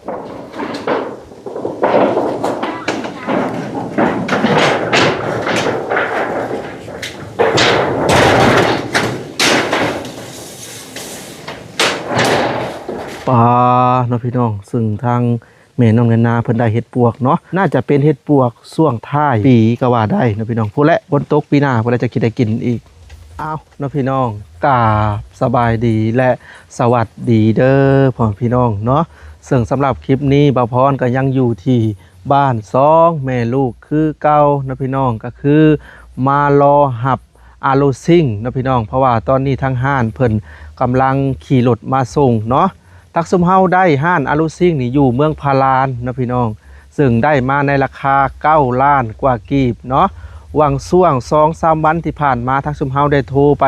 ປາເນາະພີ່ນ້ອງ ເຊິ່ງທາງແມ່ນ້ອງແນນນາເພິ່ນໄດ້ເຫັດປວກເນາະ ໜ້າຈະເປັນເຫັດປວກຊ່ວງທ້າຍປີກໍວ່າໄດ້ເນາະພີ່ນ້ອງ ພຸ້ນແຫຼະ ຝົນຕົກປີໜ້າພຸ້ນແຫຼະ ຈະຊິໄດ້ກິນອີກ. ອ້າວ ເນາະພີ່ນ້ອງ ກາບສະບາຍດີ ແລະ ສະຫວັດດີເດີພໍ່ແມ່ພີ່ນ້ອງເນາະ ເຊິ່ງສຳລັບຄລິບນີ້ ບ່າວພອນກໍຍັງຢູ່ທີ່ບ້ານສອງແມ່ລູກຄືເກົ່າເນາະພີ່ນ້ອງ ກໍຄືມາລໍຮັບອາໂລຊິງເນາະພີ່ນ້ອງ ເພາະວ່າຕອນນີ້ທາງຮ້ານເພິ່ນກຳລັງຂີ່ລົດມາສົ່ງເນາະ. ທາງຊຸມເຮົາໄດ້ຮ້ານອາໂລຊິງນີ້ຢູ່ເມືອງພາລານເນາະພີ່ນ້ອງ ເຊິ່ງໄດ້ມາໃນລາຄາເກົ້າລ້ານກວ່າກີບເນາະ. ຫວ່າງຊ່ວງສອງສາມວັນທີ່ຜ່ານມາ ທາງຊຸມເຮົາໄດ້ໂທໄປ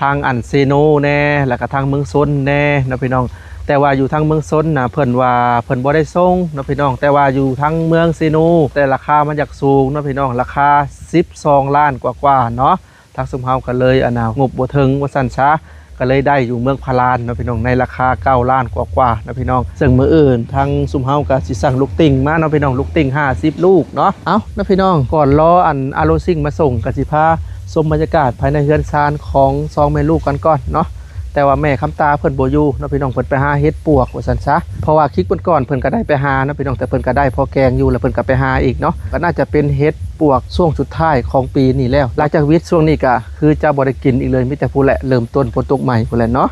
ທາງອັນເຊໂນແດ່ ແລ້ວກະທາງເມືອງຊົນແດ່ເນາະພີ່ນ້ອງ ແຕ່ວ່າຢູ່ທາງເມືອງຊົນນະ ເພິ່ນວ່າເພິ່ນບໍ່ໄດ້ສົ່ງເນາະພີ່ນ້ອງ ແຕ່ວ່າຢູ່ທາງເມືອງເຊໂນ ແຕ່ລາຄາມັນຢາກສູງເນາະພີ່ນ້ອງ ລາຄາສິບສອງລ້ານກວ່າໆເນາະ. ທາງຊຸມເຮົາກໍເລີຍ ອັນນ່າ ງົບບໍ່ເຖິງວ່າຊັ້ນຊະ ກໍເລີຍໄດ້ຢູ່ເມືອງພາລານເນາະພີ່ນ້ອງ ໃນລາຄາເກົ້າລ້ານກວ່າໆເນາະພີ່ນ້ອງ ເຊິ່ງມື້ອື່ນທາງຊຸມເຮົາກໍຊິສັ່ງລູກຕິ່ງມາເນາະພີ່ນ້ອງ ລູກຕິ່ງຫ້າສິບລູກເນາະ. ເອົ້າເນາະພີ່ນ້ອງ ກ່ອນລໍອັນອາໂລຊິງມາສົ່ງ ກໍຊິພາຊົມບັນຍາກາດພາຍໃນເຮືອນຊານຂອງສອງແມ່ລູກກັນກ່ອນເນາະ. ແຕ່ວ່າແມ່ຄຳຕາເພິ່ນບໍ່ຢູ່ເນາະພີ່ນ້ອງ ເພິ່ນໄປຫາເຫັດປວກວ່າຊັ້ນຊະ ເພາະວ່າຄລິບກ່ອນໆເພິ່ນກໍໄດ້ໄປຫາເນາະພີ່ນ້ອງ ແຕ່ເພິ່ນກໍໄດ້ພໍແກງຢູ່ ແລ້ວເພິ່ນກໍໄປຫາອີກເນາະ ກໍໜ້າຈະເປັນເຫັດປວກຊ່ວງສຸດທ້າຍຂອງປີນີ້ແລ້ວ. ຫຼັງຈາກວິດຊ່ວງນີ້ກໍຄືຈະບໍ່ໄດ້ກິນອີກເລີຍ ມີແຕ່ພຸ້ນແຫຼະ ເລີ່ມຕົ້ນຝົນຕົກໃໝ່ພຸ້ນແຫຼະເນາະ.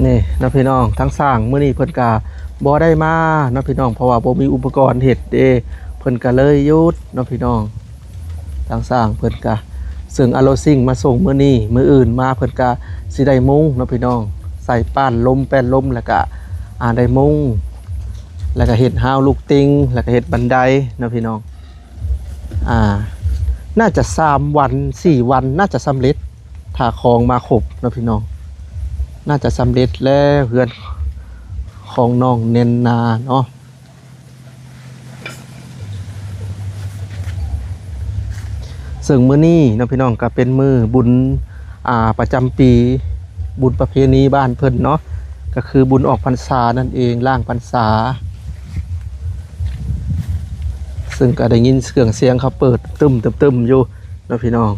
ນີ້ເນາະພີ່ນ້ອງ ທາງຊ່າງມື້ນີ້ເພິ່ນກໍບໍ່ໄດ້ມາເນາະພີ່ນ້ອງ ເພາະວ່າບໍ່ມີອຸປະກອນເຮັດເດ້ ເພິ່ນກໍເລີຍຢຸດເນາະພີ່ນ້ອງ. ທາງຊ່າງເພິ່ນກະ ເຊິ່ງເອົາລົດຊິງມາສົ່ງມື້ນີ້ ມື້ອື່ນມາເພິ່ນກະຊິໄດ້ມຸງເນາະພີ່ນ້ອງ ໃສ່ປ້ານລົມ ແປ້ນລົມ ແລ້ວກະ ອາ ໄດ້ມຸງ ແລ້ວກະເຮັດຮາວລູກຕິ່ງ ແລ້ວກະເຮັດບັນໄດເນາະພີ່ນ້ອງ. ອາ ໜ້າຈະສາມວັນ ສີ່ວັນ ໜ້າຈະສຳເລັດ ຖ້າຂອງມາຄົບເນາະພີ່ນ້ອງ ໜ້າຈະສຳເລັດແລ້ວ ເຮືອນຂອງນ້ອງແນນນາເນາະ. ເຊິ່ງມື້ນີ້ເນາະພີ່ນ້ອງ ກໍເປັນມື້ບຸນ ອາ ປະຈຳປີ ບຸນປະເພນີບ້ານເພິ່ນເນາະ ກໍຄືບຸນອອກພັນສານັ້ນເອງ ລ້າງພັນສາ ເຊິ່ງກໍໄດ້ຍິນເຄື່ອງສຽງເຂົາເປີດຕຶ້ມໆຢູ່ເນາະພີ່ນ້ອງ.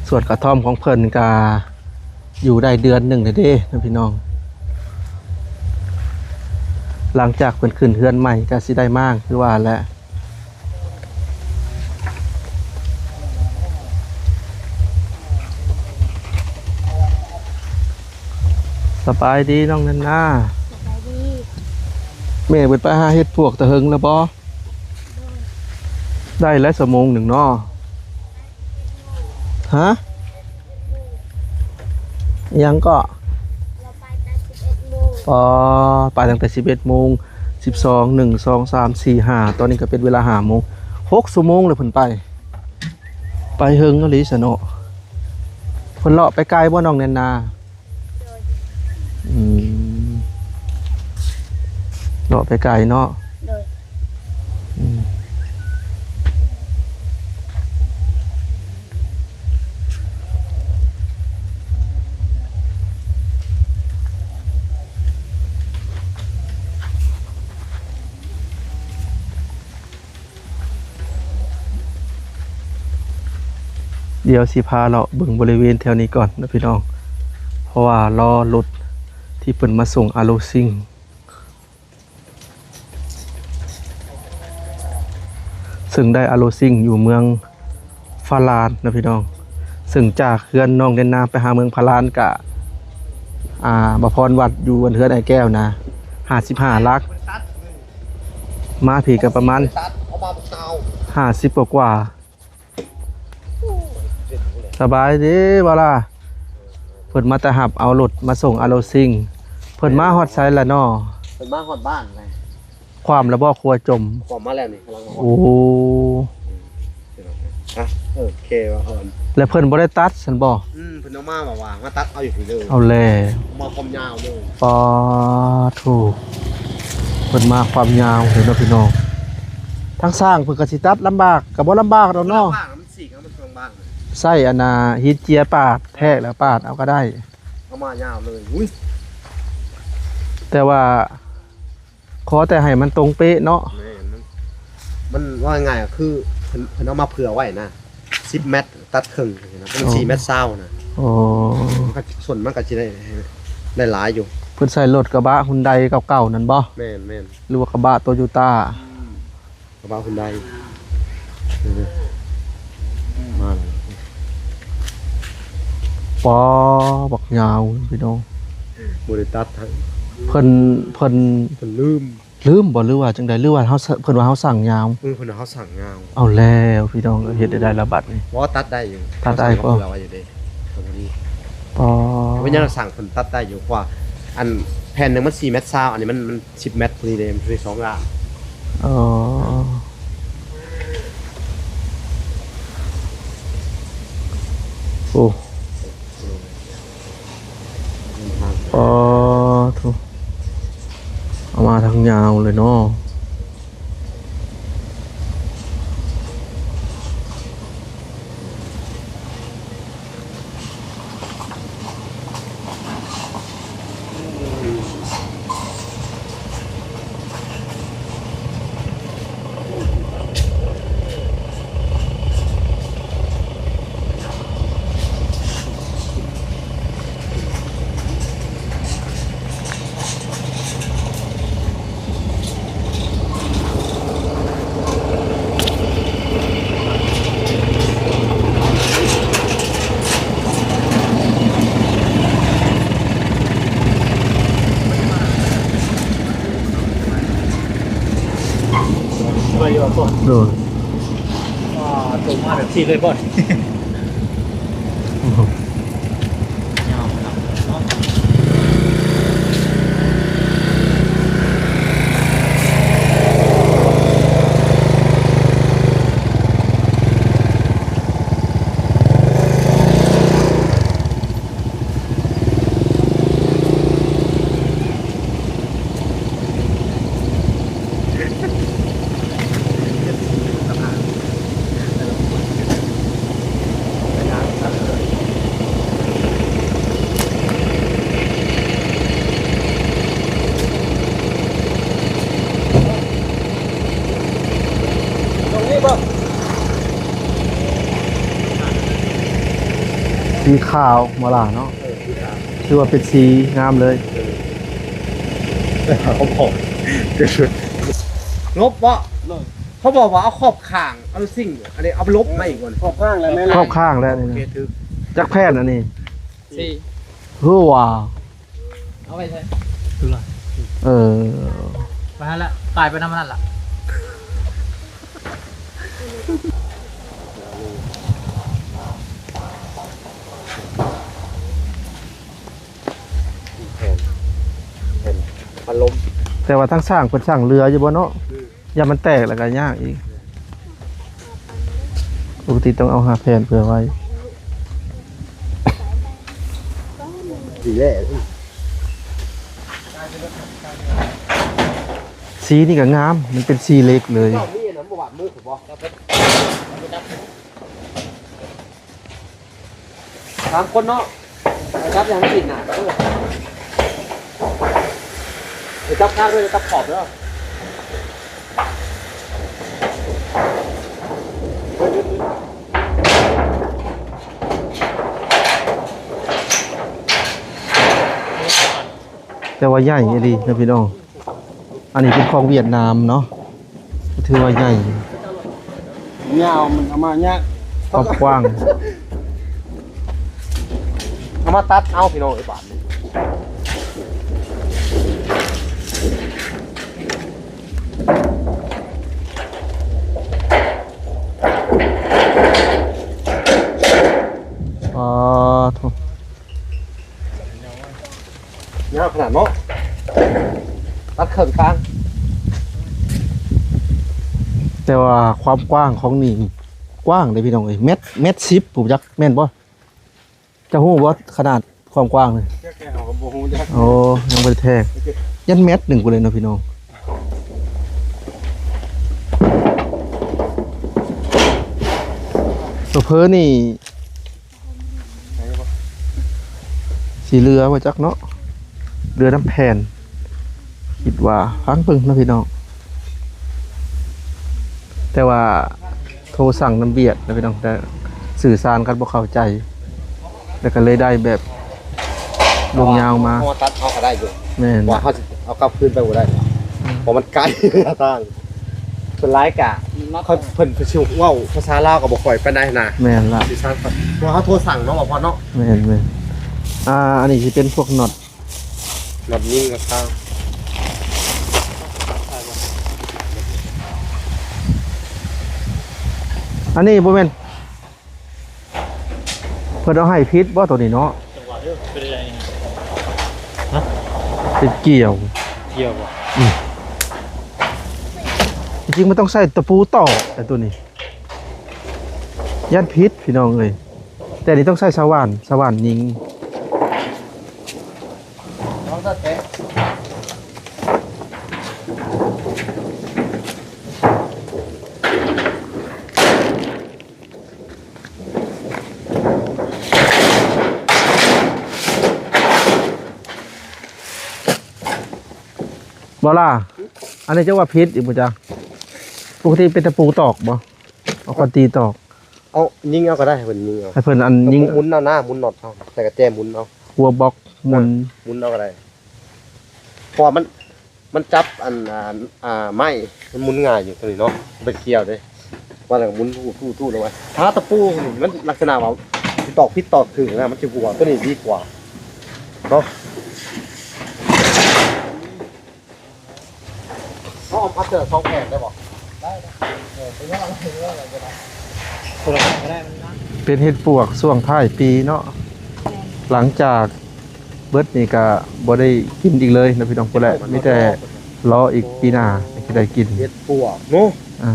ສວນກະທ່ອມຂອງເພິ່ນກະ ຢູ່ໄດ້ເດືອນໜຶ່ງແລ້ວເດ້ເນາະພີ່ນ້ອງ ຫຼັງຈາກເພິ່ນຂຶ້ນເຮືອນໃໝ່ກໍຊິໄດ້ມ້າງຄືວ່າແຫຼະ. ສະບາຍດີນ້ອງແນນນາ. ສະບາຍດີ. ແມ່ເພິ່ນໄປຫາເຫັດປວກແຕ່ເຫິງແລ້ວບໍ່? ໄດ້ແລ້ວຊົ່ວໂມງໜຶ່ງເນາະ. ຮະ? ຫຍັງເກາະ? ອໍ ໄປຕັ້ງແຕ່ສິບເອັດໂມງ ສິບສອງ ໜຶ່ງ ສອງ ສາມ ສີ່ ຫ້າ ຕອນນີ້ກໍເປັນເວລາຫ້າໂມງ ຫົກຊົ່ວໂມງແລ້ວເພິ່ນໄປ ໄປເຫິງອີ່ຫຼີຊະເນາະ. ເພິ່ນເລາະໄປໄກບໍ່ນ້ອງແນນນາ? ໂດຍ. ອືມ ເລາະໄປໄກເນາະ. ໂດຍ. ອືມ ດຽວຊິພາເລາະເບິ່ງບໍລິເວນແຖວນີ້ກ່ອນເນາະພີ່ນ້ອງ ເພາະວ່າລໍລົດທີ່ເພິ່ນມາສົ່ງອາໂລຊິງ ເຊິ່ງໄດ້ອາໂລຊິງຢູ່ເມືອງ ພາລານເນາະພີ່ນ້ອງ ເຊິ່ງຈາກເຮືອນນ້ອງແນນນາໄປຫາເມືອງພາລານກະ ອາ ບ່າວພອນວັດຢູ່ເຮືອນອ້າຍແກ້ວນະ ຫ້າສິບຫ້າຫຼັກ ມາພີ້ກະປະມານຫ້າສິບກວ່າໆ. ສະບາຍດີບໍ່ລະ? ເພິ່ນມາແຕ່ຮັບເອົາລົດມາສົ່ງອາໂລຊິງ ເພິ່ນມາຮອດໃສລະເນາະ? ເພິ່ນມາຮອດບ້ານແລ້ວ. ຂວ້ຳແລ້ວບໍ່? ຂົວຈົມ. ຂວ້ຳມາແລ້ວນີ້ ກຳລັງມາຮອດ. ໂອ້ ອະ ໂອເຄວ່າເພິ່ນ ແລ້ວເພິ່ນບໍ່ໄດ້ຕັດຊັ້ນບໍ່? ອືມ ເພິ່ນເອົາມາແບບວ່າມາຕັດເອົາຢູ່ພີ້ເລີຍ. ເອົາແລ້ວ ມາຄວາມຍາວເລີຍ. ປາໂທ້ ເພິ່ນມາຄວາມຍາວເລີຍເນາະພີ່ນ້ອງ. ທາງຊ່າງເພິ່ນກໍຊິຕັດລຳບາກ ກໍບໍ່ລຳບາກດອກເນາະ. ລຳບາກ ມັນສີກ ມັນລຳບາກ. ໃຊ້ອັນນ່າ ຫີນເຈຍປາດ ແທກແລ້ວປາດເອົາກໍໄດ້ ເອົາມາຍາວເລີຍ. ອຸ້ຍ ແຕ່ວ່າຂໍແຕ່ໃຫ້ມັນຕົງເປະເນາະ. ແມ່ນ ມັນ ມັນວ່າງ່າຍກໍຄືເພິ່ນ ເພິ່ນເອົາມາເຜື່ອໄວ້ນະ ສິບແມັດ ຕັດເຄິ່ງນະ ມັນ ອໍ ສີ່ແມັດຊາວນະ. ອໍ ມັນກໍ ສ່ວນມັນກໍຊິໄດ້ ໄດ້ຫຼາຍຢູ່. ເພິ່ນໃຊ້ລົດກະບະຮຸນໄດເກົ່າໆນັ້ນບໍ່? ແມ່ນໆ ຫຼືວ່າກະບະໂຕໂຍຕ້າ? ອືມ ກະບະຮຸນໄດ ນີ້ເດ້ ມາແລ້ວ. ປາ ບັກຍາວພີ່ນ້ອງ ບໍ່ໄດ້ຕັດໃຫ້ ເພິ່ນ ເພິ່ນ ເພິ່ນລືມ ລືມບໍ່ ຫຼືວ່າຈັ່ງໃດ ຫຼືວ່າເຮົາ ເພິ່ນວ່າເຮົາສັ່ງຍາວ? ເອີ ເພິ່ນວ່າເຮົາສັ່ງຍາວ. ເອົາແລ້ວພີ່ນ້ອງເອີຍ ເຮັດໄດ້ລະບັດນີ້. ບໍ່ ຕັດໄດ້ຢູ່ ຕັດໄດ້ບໍ່? ເຮົາສັ່ງເອົາເຜື່ອໄວ້ຢູ່ເດ້ ເຂົາບໍ່ມີ. ອໍ ເພາະວ່າຍັງສັ່ງເພິ່ນຕັດໄດ້ຢູ່ ເພາະວ່າອັນແຜ່ນໜຶ່ງມັນສີ່ແມັດຊາວ ອັນນີ້ມັນ ມັນສິບແມັດ ພໍດີເດ້ ມັນມີສອງດ້ານ. ອໍ ໂອ້ ອໍ ໂທ້ ເອົາມາທັງຍາວເລີຍເນາະ. ໂດຍ ອ່າ ຕົງມາແບບນີ້ເລີຍບໍ່? ສີຂາວມາລາເນາະ. ເອີ ຄືວ່າເປັນສີງາມເລີຍ. ເອີ ເຂົາບອກ ລົບບໍ່? ເຂົາບອກວ່າເອົາຂອບຂ້າງ ເອົາສິ່ງ ອັນນີ້ເອົາໄປລົບມາອີກບໍ່ນີ້? ຂອບຂ້າງແລ້ວແມ່ນ ຂອບຂ້າງແລ້ວນີ້ນະ. ໂອເຄ ຖືກ. ຈັກແຜ່ນອັນນີ້? ສີ່. ເຮີວ່າ ເອົາໄວ້ໃສ? ເອີ ໄປຫັ້ນລະ ຕາຍໄປນຳມັນນັ້ນລະ. ແຜ່ນ ແຜ່ນພັດລົມ. ແຕ່ວ່າທາງຊ່າງເພິ່ນຊ່າງເຫຼືອຢູ່ບໍ່ເນາະ? ອືມ ຢ້ານມັນແຕກແລ້ວກໍຍາກອີກ. ປົກກະຕິຕ້ອງເອົາຫ້າແຜ່ນເພື່ອໄວ້. ດີແລ້ວ ສີນີ້ກໍງາມ ມັນເປັນສີເຫຼັກເລີຍ. ເຈົ້າມີອັນນັ້ນບໍ່ ບາດມືບໍ່? ສາມຄົນເນາະ ໄປຈັບຢ່າງນີ້ນະ ເອີ ໄປຈັບຂ້າງດ້ວຍ ຈັບຂອບເດີ. ແຕ່ວ່າໃຫຍ່ອີ່ຫຼີນະພີ່ນ້ອງ. ອັນນີ້ເປັນຂອງຫວຽດນາມເນາະ ຖືວ່າໃຫຍ່ ຍາວ ມັນເອົາມາຍາກ ຄວາມກວ້າງ ເອົາມາຕັດເອົາພີ່ນ້ອງເອີຍ ບາດນີ້. ອໍ ໂທ້ ຍາວຂະໜາດເນາະ ຕັດເຄິ່ງກາງ. ແຕ່ວ່າຄວາມກວ້າງຂອງນີ້ກວ້າງເດ້ພີ່ນ້ອງເອີຍ ແມັດ ແມັດສິບ ຜູ້ຈັກແມ່ນບໍ່? ເຈົ້າຮູ້ບໍ່ຂະໜາດຄວາມກວ້າງນີ້? ຈັກແລ້ວ ເຮົາກໍບໍ່ຮູ້ຈັກ. ໂອ້ ຍັງບໍ່ໄດ້ແທກ ຍັງແມັດໜຶ່ງພຸ້ນເລີຍເນາະພີ່ນ້ອງ. ເຜີໆນີ້ ຊິເຫຼືອບໍ່ຈັກເນາະ ເຫຼືອນຳແຜ່ນ ຄິດວ່າ ຟັງເບິ່ງເນາະພີ່ນ້ອງ. ແຕ່ວ່າໂທສັ່ງນຳວຽກນະພີ່ນ້ອງ ແຕ່ສື່ສານກັນບໍ່ເຂົ້າໃຈ ແລ້ວກໍເລີຍໄດ້ແບບລວງຍາວມາ. ເຮົາຕັດເຮົາກໍໄດ້ຢູ່ ແມ່ນ ວ່າເຮົາຊິເອົາກັບຄືນໄປບໍ່ໄດ້ ອືມ ເພາະມັນໄກທາງ. ສ່ວນຫຼາຍກະ ເຂົາ ເພິ່ນ ເພິ່ນຊິເວົ້າພາສາລາວກໍບໍ່ຄ່ອຍປານໃດນະ. ແມ່ນລະ ຊິສ້າງ ເພາະເຮົາໂທສັ່ງເນາະ ວ່າພອນເນາະ. ແມ່ນໆ ອ່າ ອັນນີ້ຊິເປັນພວກນັອດ ນັອດຍິງກັບຄາງ. ອັນນີ້ບໍ່ແມ່ນ ເພິ່ນເອົາໃຫ້ຜິດບໍ່ໂຕນີ້ເນາະ? ຈັງຫວະເດີ ເປັນໄດ໋ນີ້? ຮະ? ເປັນກ່ຽວ ກ່ຽວບໍ່? ອືມ ທີ່ຈິງມັນຕ້ອງໃຊ້ຕະປູຕອກ ແຕ່ໂຕນີ້ຢ້ານຜິດພີ່ນ້ອງເອີຍ. ແຕ່ນີ້ຕ້ອງໃຊ້ສະຫວ່ານ ສະຫວ່ານຍິງ. ບໍ່ລະ ອັນນີ້ເຈົ້າວ່າຜິດອີກບໍ່ຈັກ? ປົກກະຕິເປັນຕະປູຕອກບໍ່? ເອົາຄອນຕີຕອກ ເອົາຍິງເອົາກໍໄດ້ ໃຫ້ເພິ່ນຍິງເອົາ ໃຫ້ເພິ່ນອັນຍິງ ໝູນເອົານະ ໝູນນັອດເອົາ ໃສ່ກະແຈໝູນເອົາ ຫົວບລັອກໝູນ ເອີ ໝູນເອົາກໍໄດ້ ເພາະວ່າມັນ ມັນຈັບອັນ ອ່າ ອ່າ ໄມ້ ມັນໝູນງ່າຍຢູ່ໂຕນີ້ເນາະ ເປັນກ່ຽວເດ້. ວ່າແລ້ວກໍໝູນທູໆໆ ລະວ່າ ຖ້າຕະປູນີ້ ມັນລັກສະນະວ່າຊິຕອກຜິດຕອກຖືກນະ ມັນຊິຫົວ ໂຕນີ້ດີກວ່າເນາະ. ເຮົາເອົາມາເທື່ອສອງແຜ່ນໄດ້ບໍ່? ໄດ້ ເອີ ໄປເອົາ ໄປເອົາກໍໄດ້ ຄົນລະແຜ່ນກໍໄດ້ ມັນນະ ເປັນເຫັດປວກຊ່ວງທ້າຍປີເນາະ ແມ່ນ ຫຼັງຈາກເບິດນີ້ກະບໍ່ໄດ້ກິນອີກເລີຍນະພີ່ນ້ອງ. ພຸ້ນແຫຼະ ມີແຕ່ລໍອີກປີໜ້າຊິໄດ້ກິນ. ເຫັດປວກເນາະ ອ່າ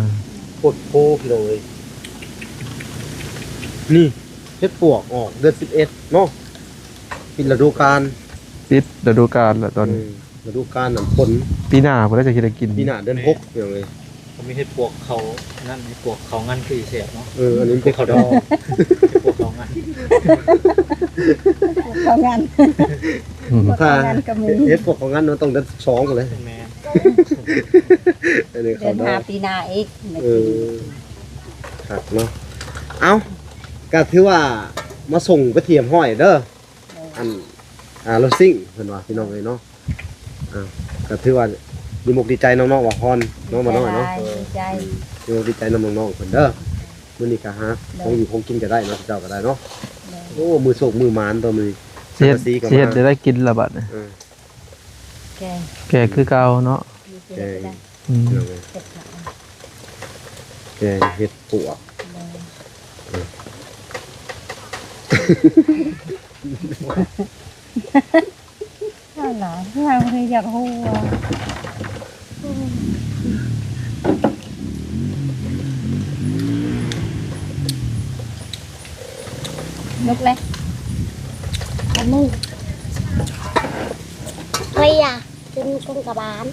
ໂພດໂພພີ່ນ້ອງເອີຍ. ນີ້ເຫັດປວກອອກເດືອນສິບເອັດເນາະ ປິດລະດູການ ປິດລະດູການລະຕອນນີ້ ອືມ ລະດູການນ້ຳຝົນ ປີໜ້າພຸ້ນແຫຼະຈັ່ງຊິໄດ້ກິນ. ປີໜ້າເດືອນຫົກພີ່ນ້ອງເອີຍ. ເຂົາມີເຫັດປວກເຂົານັ້ນ ເຫັດປວກເຂົາງັນຄືຊິແຊບເນາະ. ເອີ ອັນນີ້ເປັນເຂົາດອງ ເຫັດປວກເຂົາງັນ ເຫັດປວກເຂົາງັນ ເຫັດປວກເຂົາງັນ ອືມ ເຫັດປວກເຂົາງັນກໍມີ ເຫັດປວກເຂົາງັນມັນຕ້ອງເດືອນສິບສອງພຸ້ນແຫຼະ. ແມ່ນ ອັນນີ້ເຂົາດອງ ເດືອນຫ້າປີໜ້າອີກ. ເອີ ຄັກເນາະ. ເອົ້າ ກໍຖືວ່າມາສົ່ງໄປທີ່ຮຽບຮ້ອຍເດີ. ໂດຍ ອັນ ອ່າ ລົດຊິງເພິ່ນວ່າ ພີ່ນ້ອງເອີຍເນາະ. ອ່າ ກໍຖືວ່າດີມົກດີໃຈນຳນ້ອງວ່າຮອນເນາະ ມານ້ອຍເນາະ. ດີໃຈ ດີໃຈ ອືມ ດີມົກດີໃຈນຳນ້ອງໆເພິ່ນເດີ. ມື້ນີ້ກໍຫາ ໂດຍ ຂອງຢູ່ຂອງກິນກໍໄດ້ເນາະ ເຈົ້າກໍໄດ້ເນາະ. ໂດຍ ໂອ້ ມື້ໂຊກມື້ໝານຕົວະມື້ນີ້. ສັງກະສີກໍ ຊິເຮັດ ມາ ໄດ້ກິນລະບັດນີ້. ເອີ ແກງ ແກງຄືເກົ່າເນາະ ແກງ ອືມ ເຮັດ ແກງເຫັດປວກ ໂດຍ ເອີ ຫຼາຍ ລາວບໍ່ໄດ້ຢາກຮູ້ວ່າ ລຸກເລີຍ ອັນນີ້ ເອີຍ ຈົນກົງກະບານ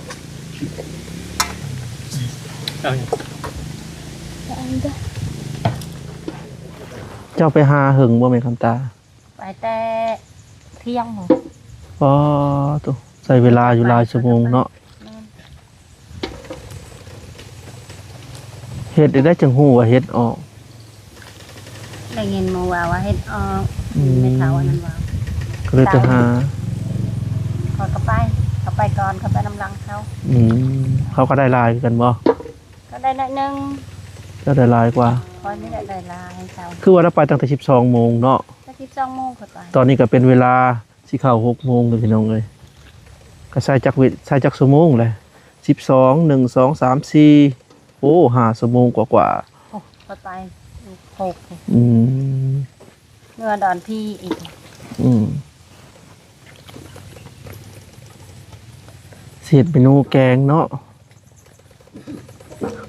ເອົາຫຍັງ ເອົາຫຍັງເດີ. ເຈົ້າໄປຫາເຫິງບໍ່ແມ່ຄຳຕາ? ໄປແຕ່ທ່ຽງພຸ້ນ. ອໍ ໂຕ ໃຊ້ເວລາຢູ່ຫຼາຍຊົ່ວໂມງເນາະ. ແມ່ນ. ເຮັດໄດ້ຈັ່ງຮູ້ວ່າເຫັດອອກ? ໄດ້ຍິນໝູ່ວ່າ ວ່າເຫັດອອກ. ອືມ ແມ່ເຖົ້າອັນນັ້ນເວົ້າ ກໍເລີຍໄປຫາ. ຂ້ອຍກໍໄປ ຂ້ອຍໄປກ່ອນ ຂ້ອຍໄປນຳຫຼັງເຂົາ. ອືມ ເຂົາກໍໄດ້ຫຼາຍຄືກັນບໍ່? ກໍໄດ້ໜ້ອຍໜຶ່ງ. ເຈົ້າໄດ້ຫຼາຍກວ່າ? ຂ້ອຍນີ້ແຫຼະໄດ້ຫຼາຍເຈົ້າ. ຄືວ່າລາວໄປຕັ້ງແຕ່ສິບສອງໂມງເນາະ? ແຕ່ສິບສອງໂມງຂ້ອຍໄປ. ຕອນນີ້ກໍເປັນເວລາ ຊິເຂົ້າຫົກໂມງແລ້ວພີ່ນ້ອງເອີຍ. ກໍໃຊ້ຈັກວິ ໃຊ້ຈັກຊົ່ວໂມງແຫຼະ? ສິບສອງ ໜຶ່ງ ສອງ ສາມ ສີ່ ໂອ້ ຫ້າຊົ່ວໂມງກວ່າໆ. ໂອ້ ຂ້ອຍໄປຫົກ. ອືມ ເມື່ອດອນພີອີກ. ອືມ ຊິເຮັດເມນູແກງເນາະ.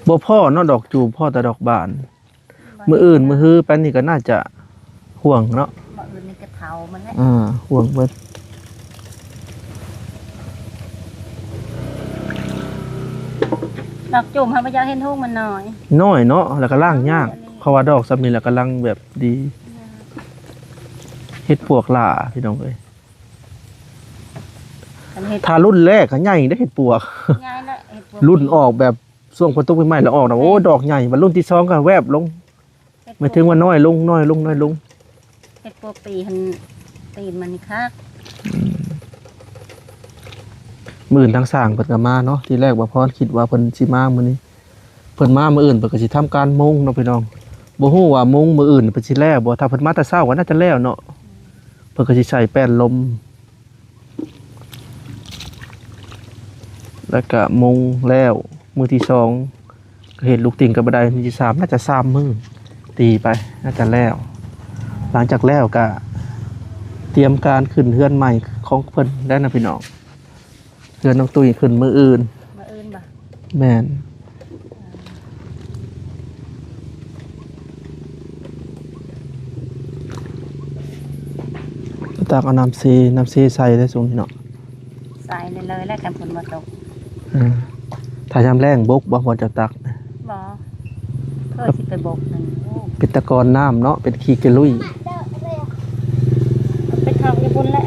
ບໍ່ພໍ້ເນາະ ດອກຈູມ ພໍ້ແຕ່ດອກບານ. ມື້ອື່ນມື້ຮືໄປນີ້ກໍໜ້າຈະຮ່ວງເນາະ. ມື້ອື່ນນີ້ກໍເຖົ້າມັນແຫຼະ. ອ່າ ຮ່ວງເບິດ. ດອກຈູມເຮົາບໍ່ຢາກເຫັນ ຮາກມັນນ້ອຍ ນ້ອຍເນາະ ແລ້ວກໍລ້າງຍາກ. ເອີ ເພາະວ່າດອກສ່ຳນີ້ແຫຼະກຳລັງແບບດີ. ເຫັດປວກຫຼ້າພີ່ນ້ອງເອີຍ. ຄັນເຮັດ ຖ້າລຸ້ນແລກກໍໃຫຍ່ເດ້ເຫັດປວກ ງ່າຍລະ ເຮັດປວກ ລຸ້ນອອກແບບຊ່ວງຝົນຕົກໃໝ່ໆ ແລ້ວອອກນະ ແມ່ນ ໂອ້ ດອກໃຫຍ່ ບັດລຸ້ນທີສອງກໍແວບລົງ ເຮັດປວກ ໝາຍເຖິງວ່ານ້ອຍລົງ ນ້ອຍລົງ ນ້ອຍລົງ. ເຮັດປົວປີຫັ້ນ ຕີນມັນນີ້ຄັກ. ອືມ ມື້ອື່ນທາງຊ່າງເພິ່ນກໍມາເນາະ ທີແລກບ່າວພອນຄິດວ່າເພິ່ນຊິມາມື້ນີ້ ເພິ່ນມາມື້ອື່ນເພິ່ນກໍຊິທຳການມຸງເນາະພີ່ນ້ອງ ບໍ່ຮູ້ວ່າມຸງມື້ອື່ນເພິ່ນຊິແລ້ວບໍ່ ຖ້າເພິ່ນມາແຕ່ເຊົ້າກໍໜ້າຈະແລ້ວເນາະ ເພິ່ນກໍຊິໃສ່ແປ້ນລົມ ແລ້ວກະມຸງແລ້ວ ມື້ທີສອງກໍເຮັດລູກຕິ່ງກັບບັນໄດ ມື້ທີສາມໜ້າຈະສາມມື້ ຕີໄປໜ້າຈະແລ້ວ. ຫຼັງຈາກແລ້ວກະຕຽມການຂຶ້ນເຮືອນໃໝ່ຂອງເພິ່ນແລ້ວນະພີ່ນ້ອງ. ເຮືອນນ້ອງຕຸ້ຍຂຶ້ນມື້ອື່ນ. ມື້ອື່ນບໍ່? ແມ່ນ. ຕັກເອົານ້ຳເຊ ນ້ຳເຊໃສ່ໄດ້ຊຸມນີ້ເນາະ ໃສ່ເລີຍໆ ແລ້ວຄັນຝົນບໍ່ຕົກ. ເອີ ຖ້າຍາມແລ້ງບົກບໍ່ ບ່ອນເຈົ້າຕັກ? ບໍ່ ເພື່ອຊິໄປບົກນັ້ນ. ໂອ້ ເປັນຕະກອນນ້ຳເນາະ ເປັນຂີ້ກະລຸ້ຍ. ໄປຖອກຢູ່ພຸ້ນແຫຼະ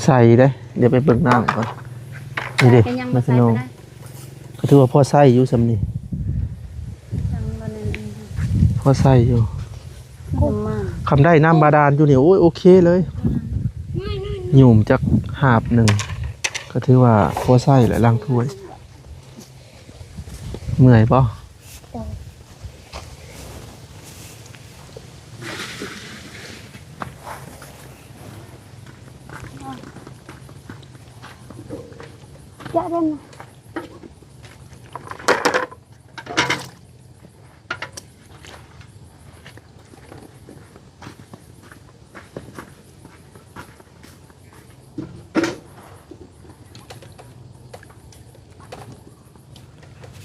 ໃສ່ເດ້. ດຽວໄປເບິ່ງນ້ຳກ່ອນ. ນີ້ເດ້ ກໍຍັງບໍ່ໃສ່ປານໃດ ກໍຖືວ່າພໍໃຊ້ຢູ່ຊ່ຳນີ້ ຍັງບໍ່ນັ້ນ ພໍໃຊ້ຢູ່. ນ້ຳມັນ ຄັນໄດ້ນ້ຳບາດານຢູ່ນີ້ ໂອ້ຍ ໂອເຄເລີຍ. ຫຍຸ້ມຈັກຫາບໜຶ່ງ ກໍຖືວ່າພໍໃຊ້ແຫຼະ ລ້າງຖ້ວຍ. ເມື່ອຍບໍ່?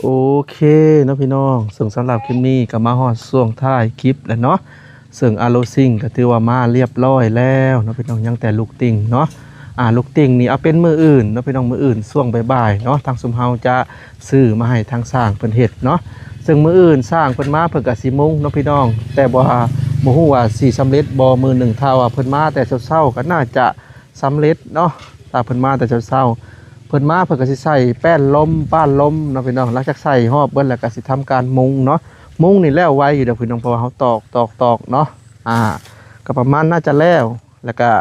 ໂອເຄເນາະພີ່ນ້ອງ ເຊິ່ງສຳລັບຄລິບນີ້ກໍມາຮອດຊ່ວງທ້າຍຄລິບແລ້ວເນາະ ເຊິ່ງອາໂລຊິງກໍຖືວ່າມາລຽບລ້ອຍແລ້ວເນາະພີ່ນ້ອງ ຍັງແຕ່ລູກຕິ່ງເນາະ. ອາ ລູກຕິ່ງນີ້ເອົາເປັນມື້ອື່ນເນາະພີ່ນ້ອງ ມື້ອື່ນຊ່ວງບ່າຍໆເນາະ ທາງຊຸມເຮົາຈະຊື້ມາໃຫ້ທາງຊ່າງເພິ່ນເຮັດເນາະ. ເຊິ່ງມື້ອື່ນຊ່າງເພິ່ນມາ ເພິ່ນກໍຊິມຸງເນາະພີ່ນ້ອງ ແຕ່ບໍ່ ບໍ່ຮູ້ວ່າຊິສຳເລັດບໍ່ມື້ໜຶ່ງ. ຖ້າວ່າເພິ່ນມາແຕ່ເຊົ້າໆ ກໍໜ້າຈະ ສຳເລັດເນາະ. ຖ້າເພິ່ນມາແຕ່ເຊົ້າໆ ເພິ່ນມາເພິ່ນກໍຊິໃສ່ແປ້ນລົມ ປ້ານລົມເນາະພີ່ນ້ອງ. ຫຼັງຈາກໃສ່ຮອບເບິດແລ້ວກໍຊິທຳການມຸງເນາະ. ມຸງນີ້ແລ້ວໄວຢູ່ດອກພີ່ນ້ອງ ເພາະວ່າເຮົາຕອກ ຕອກ ຕອກເນາະ. ອາ ກໍປະມານໜ້າຈະແລ້ວ ແລ້ວກໍ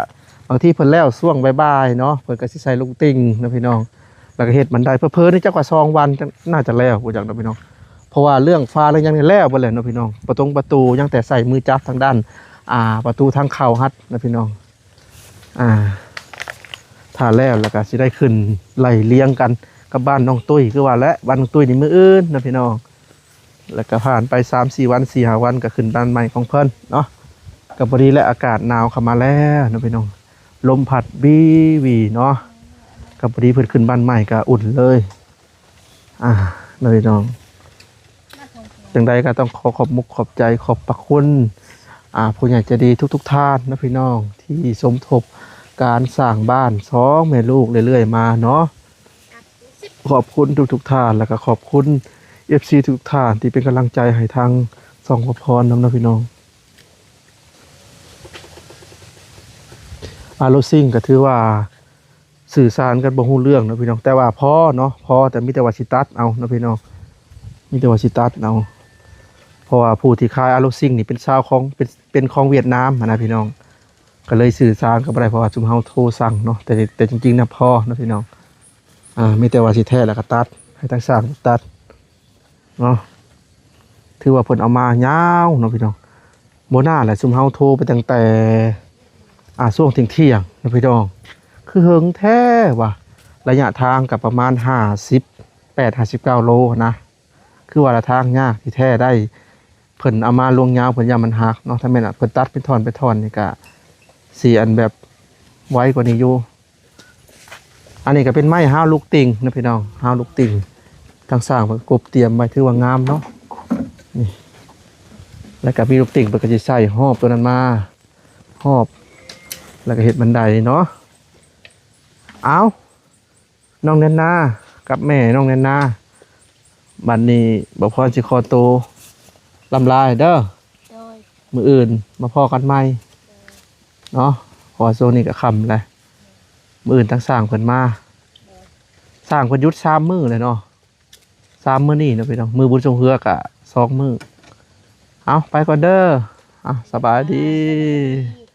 ບາງທີເພິ່ນແລ້ວຊ່ວງບ່າຍໆເນາະ ເພິ່ນກໍຊິໃສ່ລູກຕິ່ງເນາະພີ່ນ້ອງ ແລ້ວກໍເຮັດບັນໄດ. ເຜີໆນີ້ຈັກວ່າສອງວັນ ໜ້າຈະແລ້ວ ບໍ່ຈັກເນາະພີ່ນ້ອງ ເພາະວ່າເລື່ອງຝາເລື່ອງຫຍັງນີ້ແລ້ວເບິດແລ້ວເນາະພີ່ນ້ອງ. ປະຕົງປະຕູຍັງແຕ່ໃສ່ມືຈັບທາງດ້ານ ອາ ປະຕູທາງເຂົ້າຫັ້ນເນາະພີ່ນ້ອງ. ອ່າ ຖ້າແລ້ວແລ້ວກໍຊິໄດ້ຂຶ້ນໄລ່ລຽງກັນກັບບ້ານນ້ອງຕຸ້ຍ ຄືວ່າແຫຼະ ບ້ານນ້ອງຕຸ້ຍນີ້ມື້ອື່ນນະພີ່ນ້ອງ. ແລ້ວກໍຜ່ານໄປສາມສີ່ວັນ ສີ່ຫ້າວັນ ກໍຂຶ້ນບ້ານໃໝ່ຂອງເພິ່ນເນາະ. ກໍພໍດີແຫຼະ ອາກາດໜາວເຂົ້າມາແລ້ວນະພີ່ນ້ອງ ລົມພັດວີໆເນາະ. ກໍພໍດີເພິ່ນຂຶ້ນບ້ານໃໝ່ກໍອຸ່ນເລີຍ. ອ່າ ເນາະພີ່ນ້ອງ ຈັ່ງໃດກໍຕ້ອງຂໍຂອບມຸກຂອບໃຈ ຂອບພະຄຸນ ອ່າ ຜູ້ໃຫຍ່ໃຈດີທຸກໆທ່ານເນາະພີ່ນ້ອງ ທີ່ສົມທົບການສ້າງບ້ານສອງແມ່ລູກເລື້ອຍໆມາເນາະ. ຂອບຄຸນທຸກໆທ່ານ ແລ້ວກໍຂອບຄຸນເອັຟຊີທຸກໆທ່ານທີ່ເປັນກຳລັງໃຈໃຫ້ທາງຊ່ອງພະພອນນຳເນາະພີ່ນ້ອງ. ອາໂລຊິງກໍຖືວ່າ ສື່ສານກັນບໍ່ຮູ້ເລື່ອງເນາະພີ່ນ້ອງ ແຕ່ວ່າພໍເນາະ ພໍ ແຕ່ມີແຕ່ວ່າຊິຕັດເອົາເນາະພີ່ນ້ອງ ມີແຕ່ວ່າຊິຕັດເອົາ. ເພາະວ່າຜູ້ທີ່ຂາຍອາໂລຊິງນີ້ເປັນຊາວຂອງ ເປັນ ເປັນຂອງຫວຽດນາມຫັ້ນນະພີ່ນ້ອງ ກໍເລີຍສື່ສານກັນບໍ່ໄດ້ ເພາະວ່າຊຸມເຮົາໂທສັ່ງເນາະ. ແຕ່ ແຕ່ຈິງໆນະພໍເນາະພີ່ນ້ອງ ອ່າ ມີແຕ່ວ່າຊິແທະແລ້ວກໍຕັດ ໃຫ້ທາງຊ່າງຕັດ ເນາະ ຖືວ່າເພິ່ນເອົາມາຍາວເນາະພີ່ນ້ອງ. ບໍ່ໜ້າແຫຼະ ຊຸມເຮົາໂທໄປຕັ້ງແຕ່ ອ່າ ຊ່ວງທ່ຽງໆເນາະພີ່ນ້ອງ ຄືເຫິງແທ້ວ່າ ໄລຍະທາງກໍປະມານຫ້າສິບແປດ ຫ້າສິບເກົ້າໂລນະ ຄືວ່າລະທາງຍາກທີ່ແທ້ໄດ້. ເພິ່ນເອົາມາລວງຍາວ ເພິ່ນຢ້ານມັນຫັກເນາະ ຖ້າແມ່ນເພິ່ນຕັດເປັນທ່ອນເປັນທ່ອນນີ້ກະຊິອັນແບບໄວກວ່ານີ້ຢູ່. ອັນນີ້ກໍເປັນໄມ້ຮາວລູກຕິ່ງນະພີ່ນ້ອງ ຮາວລູກຕິ່ງ ທາງຊ່າງເພິ່ນກົບຕຽມໄວ້ ຖືວ່າງາມເນາະ ນີ້ ແລ້ວກໍມີລູກຕິ່ງ ເພິ່ນກໍຊິໃສ່ຮອບຕົວນັ້ນມາ ຮອບ ແລ້ວກໍເຮັດບັນໄດເນາະ. ເອົາ ນ້ອງແນນນາກັບແມ່ນ້ອງແນນນາ ບັດນີ້ບ່າວພອນຊິຂໍໂຕລຳລາເດີ ໂດຍ ມື້ອື່ນມາພໍ້ກັນໃໝ່. ເນາະ ເພາະວ່າຊ່ວງນີ້ກໍຄ່ຳແລ້ວ ມື້ອື່ນທາງຊ່າງເພິ່ນມາ ຊ່າງເພິ່ນຢຸດສາມມື້ແລ້ວເນາະ ສາມມື້ນີ້ເນາະພີ່ນ້ອງ ມື້ບຸນຊ່ວງເຮືອກະສອງມື້ ເອົາ ໄປກ່ອນເດີ ເອົາ ສະບາຍດີ.